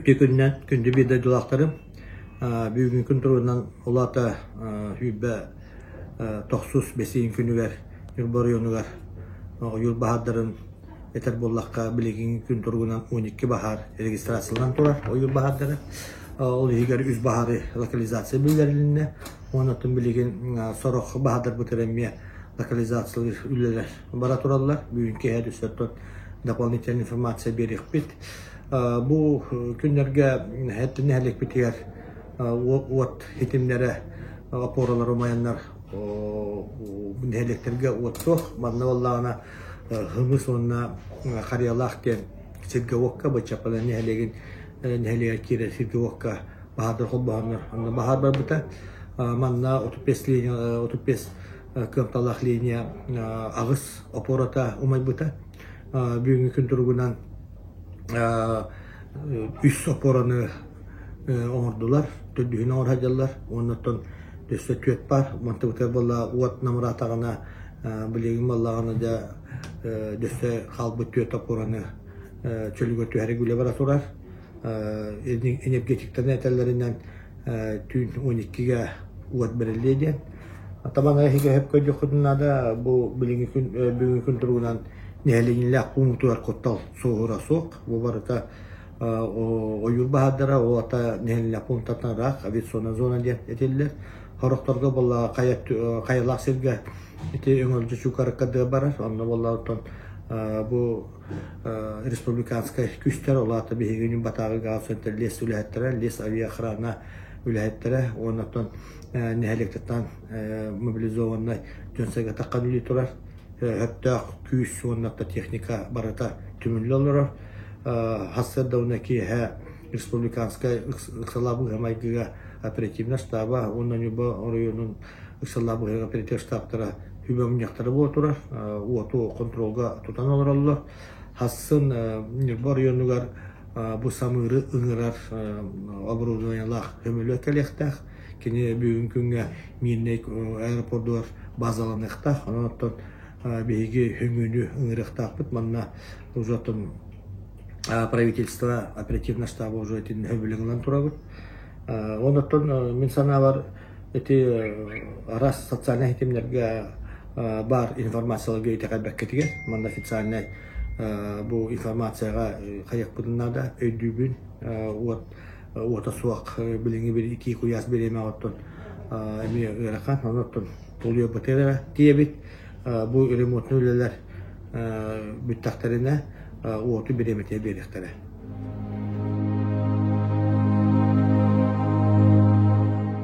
Үтүө күнүнэн, күндү биир дойдулаахтарым! Бүгүҥҥү күн туругунан улаата 29 бэсиин күнүгэр Ньурба оройуонугар ойуур баһаардарын этэр буоллахха, билигиҥҥи күн туругунан 12 баһаар регистрацияланан турар ойуур баһаардара. Ол иһигэр үс баһаары локализация биллэрилиннэ. Уонна оттон билигин сорох баһаардарбытыгар эмиэ локализациялыыр үлэлэр бара тураллар. Бүгүн киэһэ өссө дополнительная информация биэриэхпит. Бу күннэргэ эттин нэһилиэкпитигэр уот ситимнэрэ опоралар умайаннар нэһилиэктэргэ уот суох. Манна буоллаҕына Хымыс уонна Харыйалаах диэн сиргэ-уокка Быччаппана нэһилиэгин нэһилиэгэр киирэр сиргэ-уокка баһаардар холбоһоннор онно баһаар барбыта. Манна 35 линия 35 кыамталаах линия аҕыс опората умайбыта. Бүгүҥҥү күн туругунан үс опораны оҥордулар, төрдүһүн оҥоро сылдьаллар уонна оттон өссө түөрт баар. Мантыбытыгар буолла уот намыраатаҕына билигин буоллаҕына дьэ өссө хаалбыт түөрт опораны чөлүгэр түһэрик үлэ бара турар. Энергетиктэрин этэллэринэн түүн 12-гэ уот бэриллиэ диэн. Табан эһиги сөп көрдөххүтүн наада бу билиҥҥи күн бүгүҥҥү күн туругунан нэһилиэнньэлээх пуунутугар куттал суоһура суох. Бу барыта ойуур баһаардара, ол ата нэһилиэнньэлээх пуунтартан ыраах авиационная зона диэн этиллэр. Сорохторго буолла хайалаах сиргэ ити өҥөлдьө чуукарыкка дыа барар. Онно буолла оттон бу республиканскай күүстэр, ол аата биһиги Батааҕы газ лес үлэһиттэрэ, лес авиаохрана үлэһиттэрэ уонна оттон нэһилиэктэртэн мобилизованнай дьон сэргэ таххан үлэлии турар. Өптөөх күүс уонна техника барыта түмүллэ олорор. Сарсыарда уонна киэһэ республиканскай ыксалаах быһыы-майгыга оперативнай штаба уонна Ньурба оройуонун ыксалаах быһыыга оперативнай штабтара сүбэ мунньахтара буола турар. Уоту хонтуруолга тутан олороллор. Хассын Ньурба оройуонугар бу самыыры ыҥырар оборудованиелаах көмөлө кэлиэхтээх. Кини бүгүн күҥҥэ Мирнэй аэропордугар базаланыахтаах. Онон оттон биһиги хөҥүүнү ыҥырыахтаахпыт. Манна уже оттон правительство оперативный штаба уже итиннэ сөбүлэҥ ылан турабыт. Онон мин санаабар ити араас социальнай ситимнэргэ баар информацияларга итэҕэйбэккитигэр манна официальнай бу информацияҕа хайыахпытын наада өйдүүбүн уот уота суох билиҥҥи бир итии куйаас бириэмэҕэ оттон эмиэ ыарахан онон оттон тулуйарбытыгар эрэ тиийэбит бу ремонтнай үлэлэр бүттэхтэринэ уоту бириэмэтигэр биэриэхтэрэ.